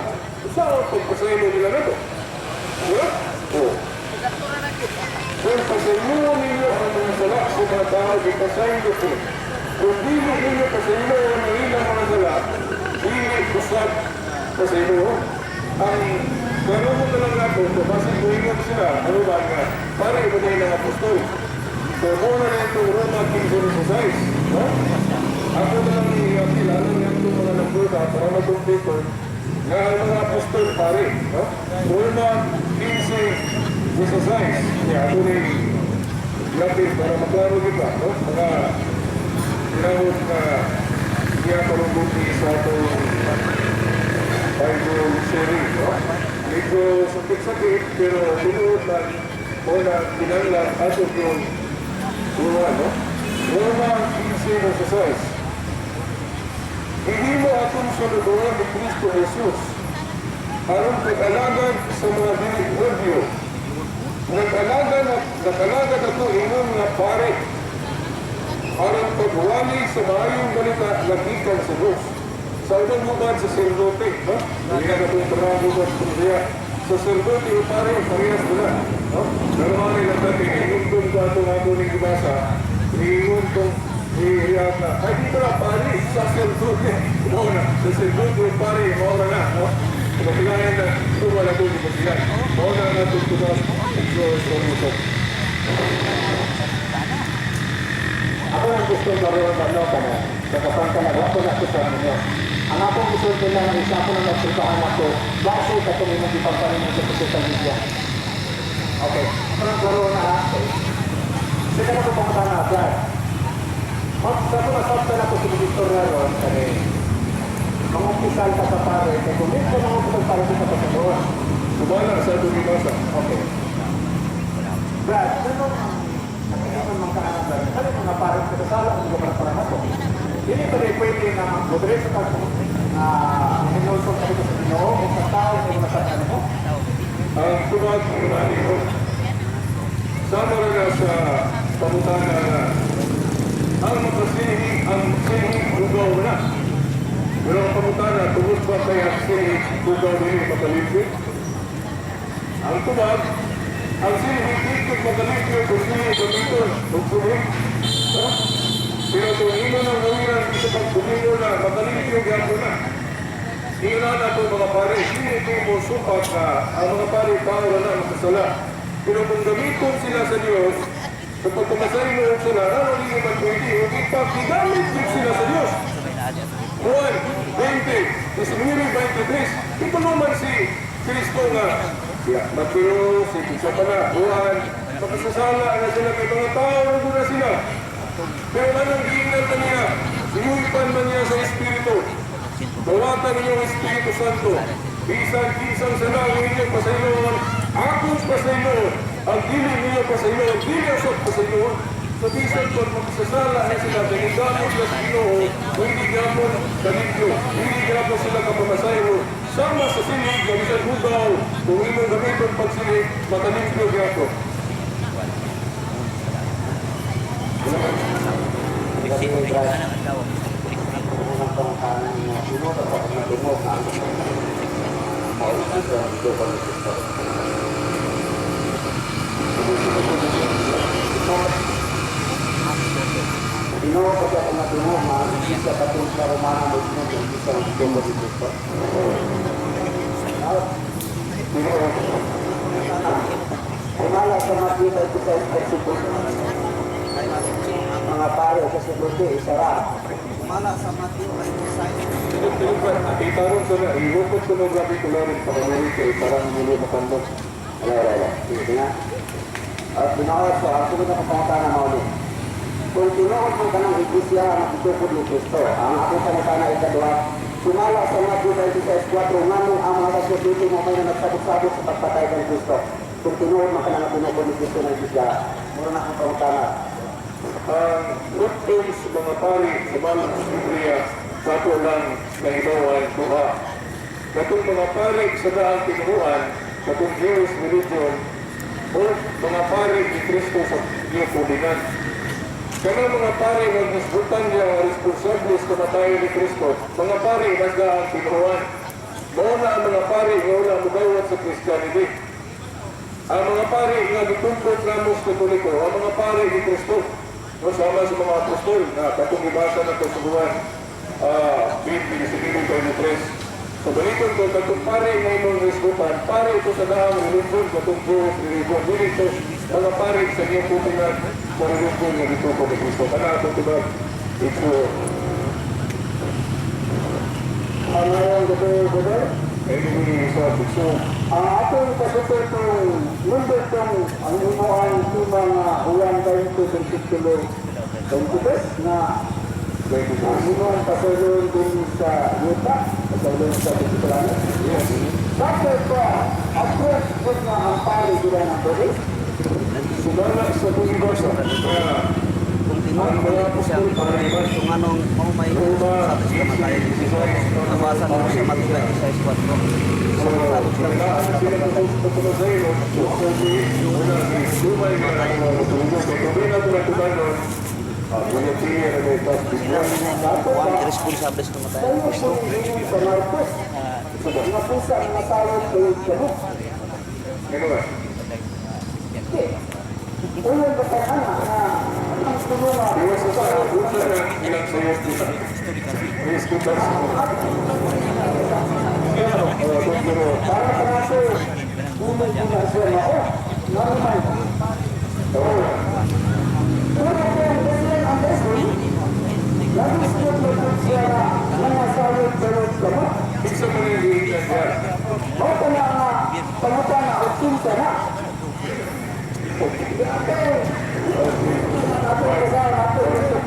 usa ang pagpasaylo nila nato. Diba? Oh. "Kung pasayloan ninyo ang mga sala sa mga tao, ipasaylo kini. Kung dili ninyo pasayloan ang ilang mga sala, dili usab pasayloan." Ang gano'n mo na lang nato, kung basig moingon sila, ano ba nga, pare ba na ng apostol? So, muna na itong Roma 15:16. No? Ako na lang i-apil, alam niya itong mga nagduda para makumpleto nga ang mga apostol pare. No? Roma 15:16. Ya, ako ni lapit para maklaro kita. No? Mga tinawag na iya karong sa atong Bible sharing. No? Medyo sakit-sakit, pero tinuod lang o na kinanglan ato yung Roma, no? Roma 15:16. "Gihimo atong sulugoon ni Kristo Jesus aron pag-alagad sa mga dili Hudyo. Nag-alagad ato ingon nga pare aron pagwali sa maayong balita nga gikan sa Diyos." Sa unang hubad sa saserdote, no? Hindi na itong trabaho ba sa saserdote o pare, parehas nila. No? Pero mga nila dati, ingon ka itong ako ning gibasa, ingon tong iiyak na, ay dito na pare, saserdote. Mao na, saserdote o pare, mao na na. No? Kapatilayan na, ito wala itong gibasihan. Mao na na itong tugas, so, so, so. Ako ang gusto karon ano ka na, nakapangkalag ako na ko sa inyo. Ang akong gusto lang ang isa ko nang obserbahan ako, base ka itong imong ipagparin sa social media. Okay, ako nang klaro na ha. Sige na ko pangutana, Clark. Mag sa ko nasabtan ako sa istorya ron, kani mangumpisal ka sa pare, kay kung di ka mangumpisal pare sa kasunod. Sumala sa itong gibasa. Okay. Brad, ano ang mga kaanam Brad? Ano mga pare sa kasala ang mga para nato? Dili pa rin pwede na mag-diretso ka na hinulsol ka dito sa Ginoo o sa tao o mga sa ano mo? Ang tubag ng ko. Sama na sa pamutana na ang makasihi, ang sihi hugaw na. Pero ang pamutana, tungod ba kay ang sihi hugaw nini makalipit? Ang tubag, ang silhig dito magalimpyo kung dili gamiton og silhig. Ha? Pero kung imo nang gawiran sa pagbumingo na, magalimpyo gyapon na. Ila na ito, mga pare, hindi ito mo supat na ang mga pare tao na makasala. Pero kung gamiton sila sa Diyos, sa pagkamasay mo sila, ano hindi man pwede, hindi pa gigamit din sila sa Diyos. Juan 20, 19, 23, ito naman si Kristo nga, si Mateo, si isa pa na, Juan, makasasala na sila kay mga tao na sila. Pero anong giingnan na niya? Siyuipan man niya sa Espiritu. Dawatan ninyo ang Espiritu Santo. Bisan kisang sala ang inyong pasayloon, akong pasayloon, ang dili niyo pasayloon, dili usab pasayloon. Sa bisan kung makasasala na sila, dahil gamot sila sa Ginoo, hindi gamot kalimpyo, hindi gamot sila kapamasayro. Sama sa silig, na bisan hugaw, kung imong gamiton pagsilig, makalimpyo gyapon. Unang pangutana niya, sino ka sa pagdungog na ang maulit ang dugo ni Kristo? Ginoo ka sa pagdungog na ang Iglesia Katolika Romana mo ang Iglesia ng dugo ni Kristo? Kumala sa Matthew 26 versikulo. Mga pare sa sacerdote, isara. Kumala sa Matthew 26. Itaron ko na, ilukot ko ng grabe ko lang pakamuwi kay parang muli makandok. Wala, wala, wala. Sige nga. At binawas ko, ang sunod na pangutana mao ni: Kung tinuod mo kanang iglesia nga gitukod ni Kristo, ang akong pangutana ikaduha, sumala sa Matthew 26:4, nganong ang mga sacerdote mo may na nagsabot-sabot sa pagpatay kang Kristo? Kung tinuod mo kanang tinukod ni Kristo ng iglesia, mura na akong pangutana. Ang root sa mga pari sa malang sa Biblia, sa ato lang nahibawan duha. Katong mga pari sa daang tinuruan, katong Jewish religion, o mga pari ni Kristo sa New Covenant. Kanang mga pari nga hisgutan niya ang responsable sa kamatayon ni Kristo, mga pari mas daang tinuruan. Mao na ang mga pari nga wala mugawat sa Christianity. Ang mga pari nga gitumpot namo sa Katoliko, ang mga pari ni Kristo, no, sama sa mga apostol na katong ibasa na sa Juan 20, 23. So balikon ko, katong pari nga imong hisgutan, pari ito sa daang religion, katong Jewish religion, dili ito mga pari sa New Covenant sa religion nga gitumpot ni Kristo. Kana akong tubag, ito. Ang ngayong gabi, gabi, Ay hindi sa bukso. Ang atong pasupot ng number tong ang imuang tema nga Juan 20 versikulo 22 na ang imong pasulong din sa yuta, pasulong sa Bicolano. Bakit pa, approach po na ang pari sila ng tubig? Sumala sa bumibasa na Kung tinuod mo ng Iglesia Katolika, kung anong mao may sabi sa kamatayon ni Kristo. Nabasa nimo sa Matthew 26:4. Sabot-sabot sila sa pagpatay. Kuan irresponsable sa kamatayon ni Kayo Kristo. po yung sa Marcos, nga pusa ang nasayod kay Kabuk. Hindi. Uyon ba kay ana na ang tulungan? Para ka na siya, unang na siya na, oh, normal. Oo. Pero kung President Anderson, labis ko na siya na nangasayod pero kamot. Mao ka na nga, pangutan na o kinsa na. Okay. Ato kasama ato sa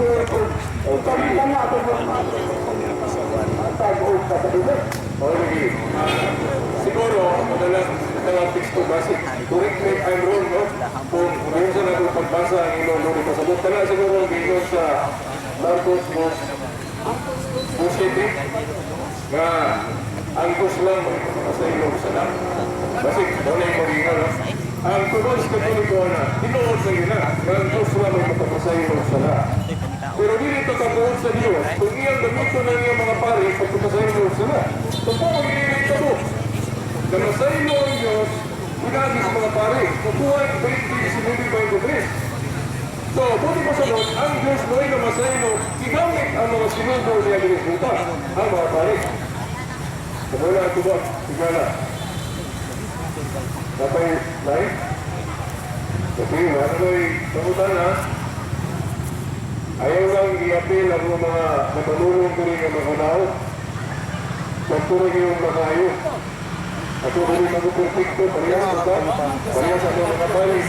o kami na ato matag og kasabili. Siguro, madalas mga teksto base. Correct me if I'm wrong, no? Kung minsan ako pagbasa ang ilong lori pasabot, kana siguro ang giingon sa Marcos Mos Bushete, nga ang Diyos lang sa ilong sa lang. Basi, wala yung maging no? Ang tungod sa Katoliko na, tinuod sa ina, nga ang Diyos lang may makapasaylo sa lang. Pero dili ito kabuod sa Diyos, kung iyang gamito na iyang mga pari, pagpapasaylo sila. So kung ang dili ito, namasaylo ang Diyos, Pinagi sa mga pare. Kukuha 20, 19, 23. So, buti pa sa doon, ang Diyos mo'y namasayno, gigamit ang mga sinugo niya ginisbuta, ang mga pare. Wala ito ba? Sigala. Napay, live? Okay, wala ko'y kamutan na. Ayaw lang i-appeal ang mga napanulong ko rin ang mga nao. Pagpuro yung makayo. Ako ko rin mag-perfecto, parehas sa parehas sa mga pare.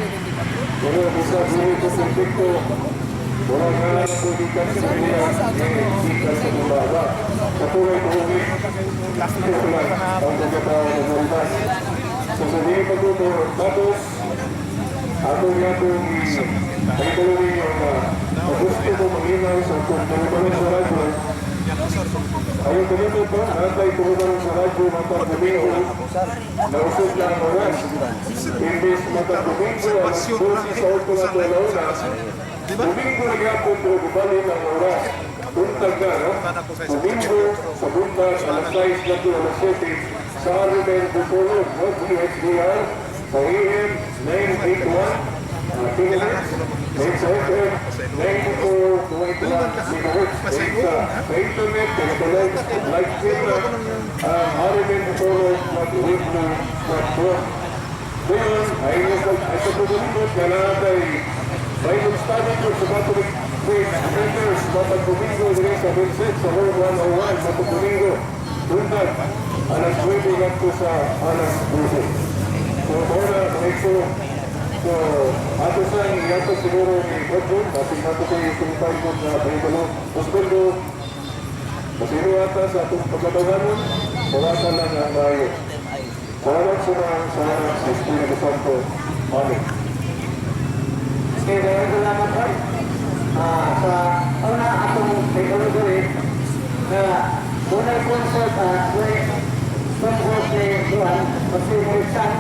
Pero bisa dili ko perfecto. Wala nga lang ko gikan sa kanila, eh, gikan sa baba. Katulad ko uwi. Ito lang ang pagkatao ng Maritas. So sa dili pagtuto, tapos, ako nga itong pagkatalo ninyo na gusto ko manghinaw sa kung tumutuloy sa radyo. Ayaw kumito pa, natay tumutuloy sa radyo matag Domingo, nausog na ang oras. Imbis matag Domingo, alas 12 sa 8 na alauna, Domingo na gyapon pero gubalin ang oras. Buntag na, no? Domingo sa buntag, alas 6 na to alas 7, sa Armen Bupolog, no? DXDR, sa AM 981, kilohertz, then sa FM 94.1 megahertz. Then sa internet, pinatuloy, live stream na, ang Armen Bupolog, .weblo.com. Ngayon, ay ay sa pagulibot na natay Bible study ko sa Catholic Faith Centers matag Domingo diri sa Vincent sa Room 101 matag Domingo buntag alas 9 ngadto sa alas 12. So mao na mga igsoon. So ato sa iyato siguro ni Godwin, basig nato kay tumutay ko na pahibalo. Osvaldo, masino ata sa atong pagkatawanon, bawatan lang ang maayo. Salamat sa mga salamat sa Espiritu Santo. Amen. Okay, dahil salamat po. Sa una atong pagkalugoy na unay concert, may concert ni Juan, kasi may isang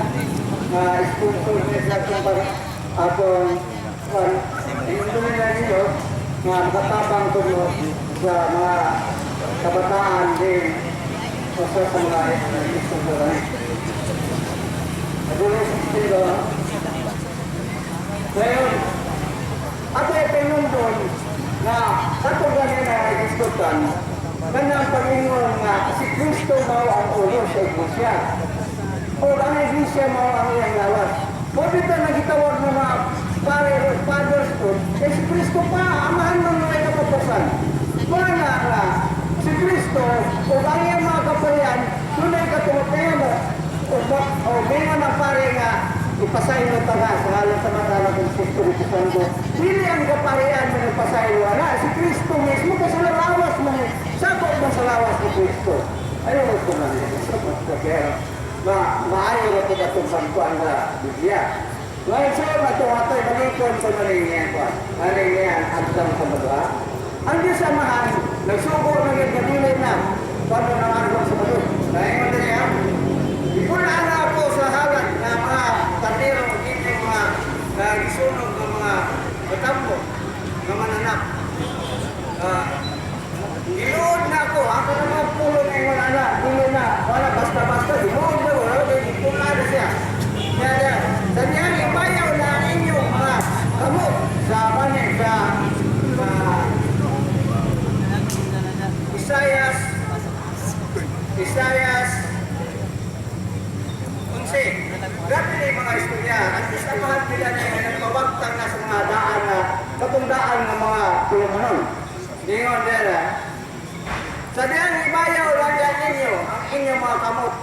na sponsor niya sa atong atong Juan. Inutuloy na ninyo nga makatabang ko sa mga kabataan din o sa mga sponsor. Nagulo sa estilo. Ngayon, ato ay pinundon na ato gani na diskutan kanang Panginoon nga si Kristo mao ang ulo sa iglesia. O ang iglesia mao ang iyang lawas. Mo dito nagitawag ng mga pare o fathers ko, eh si Kristo pa, amahan ng mga kapapasan. Mga nga nga, si Kristo o ang iyang mga kaparian, dunay katungod mo, o, o mingon ang pare nga ipasaylo ta nga sa ngalan sa mata ng Espiritu Santo. Dili ang kaparian mo nagpasaylo ana, si Kristo mismo kasi lawas mo ni sabot mo sa lawas ni Kristo. Ayaw ko man kaya ma maayo ra pud atong pagkuan nga Biblia. Ngayon sa ato atoy balikon ko na rin niya kuan. Ano niya ang agdang sa madua. Ang Diyos Amahan nagsugo na gyud nga dili na paano nang agdang sa madua. Ngayon niya Ipuna na ako sa halat na mga kardero, inyong mga nagisunog ng mga katambo, ng mananak. Giluod na ako, ako naman pulo na ingon ana, dili na, wala basta-basta, giluod na wala, kay gipuna na siya. Kaya, sa niya, ibayaw na ang inyong mga kamot sa manin, sa Isayas, Isayas 11. Grabe na yung mga istorya. At least ang mahal nila na yung nagpawagtang na sa mga daan na katong daan ng mga tulumanon. Dingon nila. Sa diyang ibayaw lang yan ninyo ang inyong mga kamot.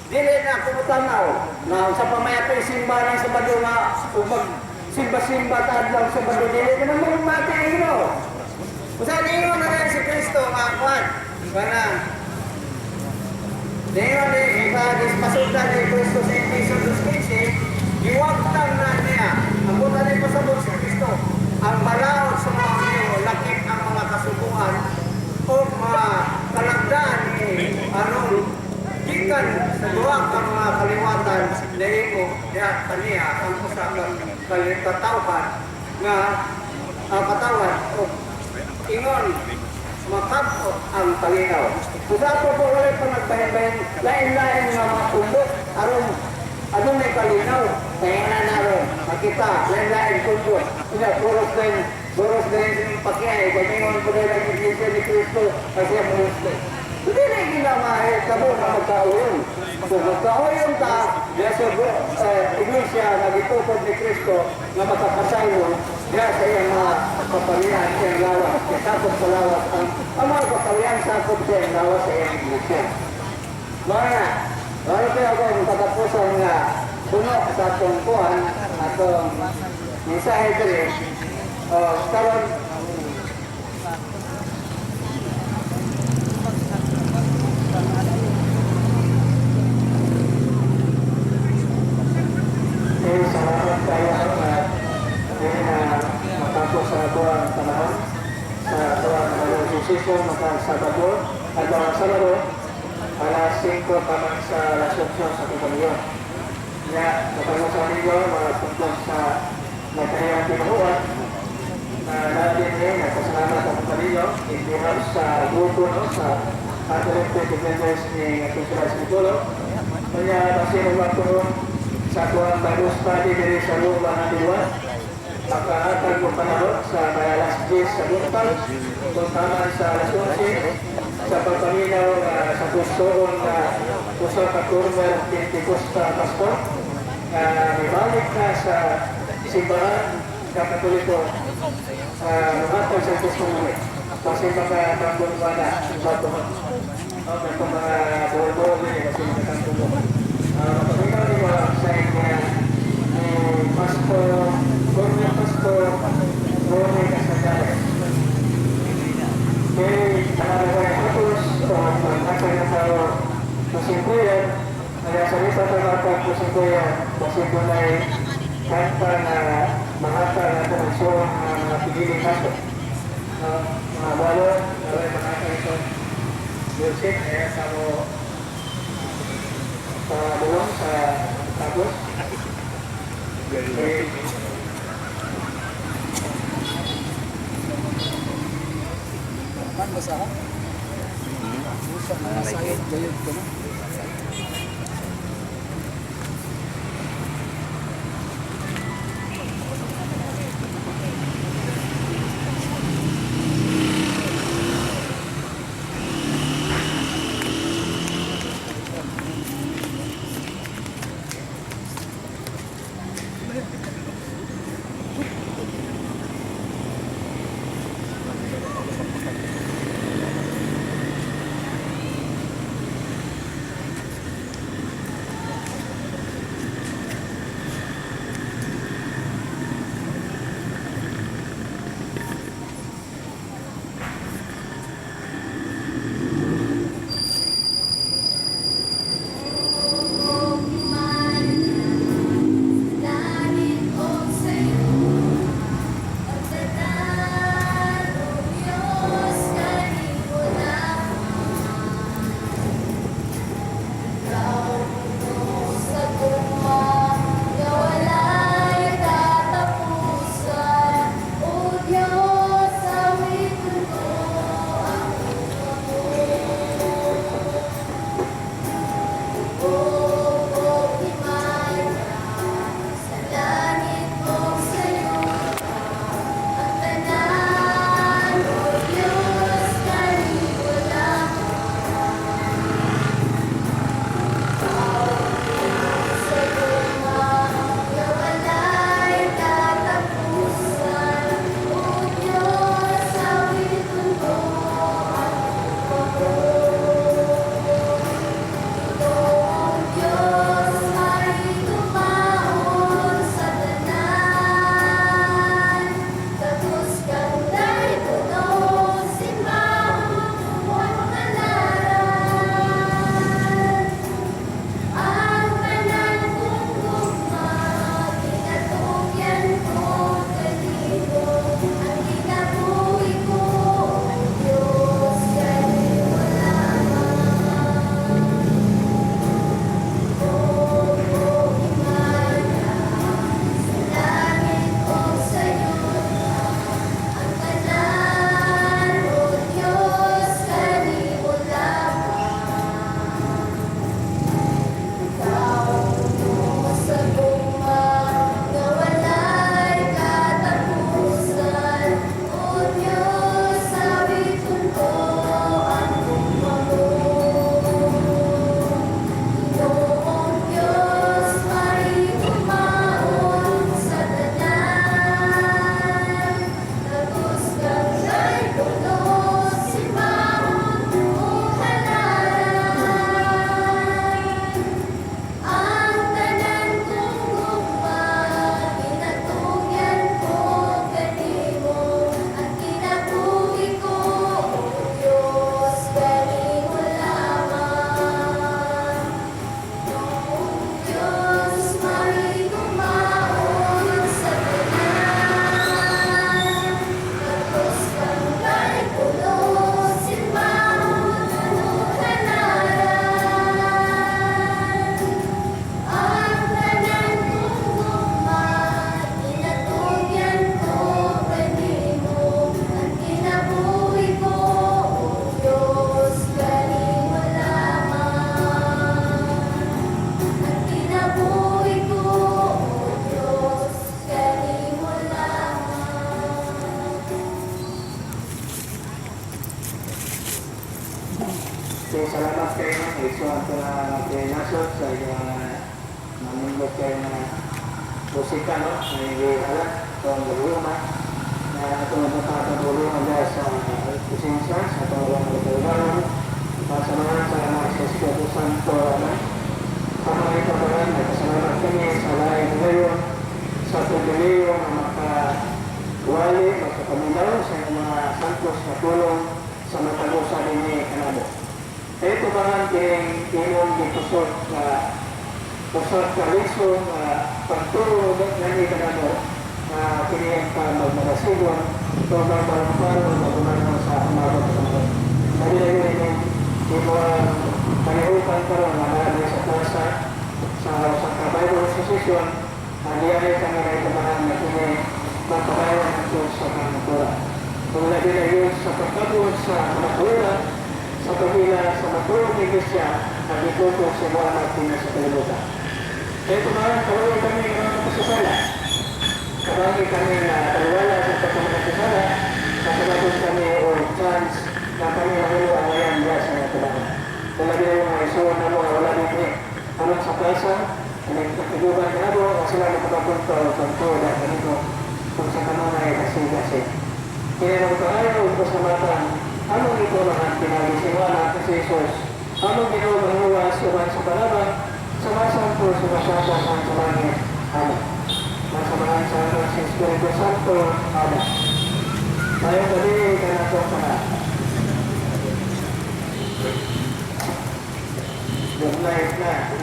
Dili na kumutanaw na sa pamayatoy simba ng Sabado nga o mag simba-simba taadlaw Sabado dili naman mo mati ang Ginoo. Usa ningon na rin si Kristo nga kuan kanang Ningon ni sa pasugdan ni Kristo sa Efeso 2:15, giwagtang na niya. Ang buta ni pasabot si Kristo ang balaod sa mga Hudyo lakip ang mga kasubuan o mga kalagdaan ni aron gikan sa duha ka mga kaliwatan nahimo diha kaniya ang usa ka katawhan nga ang katawan o ingon makabot ang kalinaw. Kung sa ato po wala pa nagbahin-bahin, lain-lain nga mga tumbok aron Adunay kalinaw, kaya na naron, makita, lain-lain kundo. Ina, puros din, puros din pakyay, kung ko na ang Iglesia ni Cristo, kasi ang Muslim. Hindi na ginamahil kamo na magkauyon. Kung magkauyon ka, diya sa Iglesia na gitukod ni Cristo na makapasaylo, diya sa iyang mga kaparian, iyang lawas, kaya sakop sa lawas, ang mga kaparian sakop sa iyang lawas sa iyang Iglesia. Mga, wala kaya ako ang katapusan nga puno sa atong kuhan, atong mensahe diri. Karon Eh, salamat tayo at hindi na matapos sa ato ang panahon sa ato ang session makang Sabado at ang Sabado alas 5 tamang sa alas 8 sa Pagkaliyon. Nga, kapag sa amigo, mga tungkol sa nagkahiyang tinuhuan na natin eh, nagpasalamat sa Pagkaliyo in behalf sa grupo, no, sa Catholic Faith Defenders ni atong sila sa Nicolo. Kanya, basin ang tuon sa tuwang Bible study diri sa Room 101. Makahatag mo panahon sa may alas 10 sa buntag, kung tama sa alas 11, sa pagpaminaw sa gustoon na usa ka former Pentecostal pastor na mibalik na sa simbahan sa Katoliko muhatag sa testimony. Kasi mga tambon ba na bato. Okay, kung mga buol-buol din kasi mga tambon mo. Mapaminaw ni mo sa inyo ni Pastor, former Pastor Ronnie Casadales. Okay, nakakatawa o magkakay na tao kusing kuya, kaya sa isa pa matag kusing kuya, kasi kung may kanta na mahata na tumagsuong na mga pigiling kaso. Mga balo, mga mahata ito music, kaya sa mo sa bulong sa tapos. Okay. Man ba sa ha? Sayod gayod ko na. So, salamat kayo. Ito ang kay Nasod sa iyong namindot kayo na musika, no? May alam, ito ang guluma na ito ang nakakatulungan dahil sa presensya, sa itong mga katulungan, pasamahan sa mga sa Espiritu Santo, ano? Sa mga ito pa rin, nagpasalamat kami sa lahat ngayon, sa pribileyo na makawali, magkapaminaw sa mga santos na tulong sa matabo sa dinhi kanamo. Ito ba ang kining imong gitusok na usap ka liso nga pagturo nani kanamo na kini ang ka magmagasigon o magparumparo na gumano sa umabot sa mga. Dali na yun inyong imo ang panihupan karon nga naa sa plaza sa sa ka Bible Association ang diyan kami na itumahan na kini magpabayan nato sa kangatura. Kung labi na yun sa pagkabot sa kamatuoran sa pagila sa matuog ni Iglesia na gitutok sa mga anak sa kalibutan. Kaya tumahan, kawalan kami ng mga kapasasala. Kabagi kami na kaliwala sa pagkamakasasala, nakabagod kami o chance na kami mahulo ang ngayon diya sa mga tumahan. Kung labi na yung mga isuwan na mo, wala din eh. Aron sa plaza, nagkakaguban ka na po, ang sila nakapapunto o kanto na ganito, kung sa kanunay kasi-kasi. Kaya nang kaayo pasalamatan, anong ito mga pinagisiwa natin si Jesus? Anong Ginoo mahuwas uban sa palabang, sa masampo sa masata sa langit? Amen. Masamahan sa anak sa Espiritu Santo. Amen. Mayong gabi kanato sa Good night na.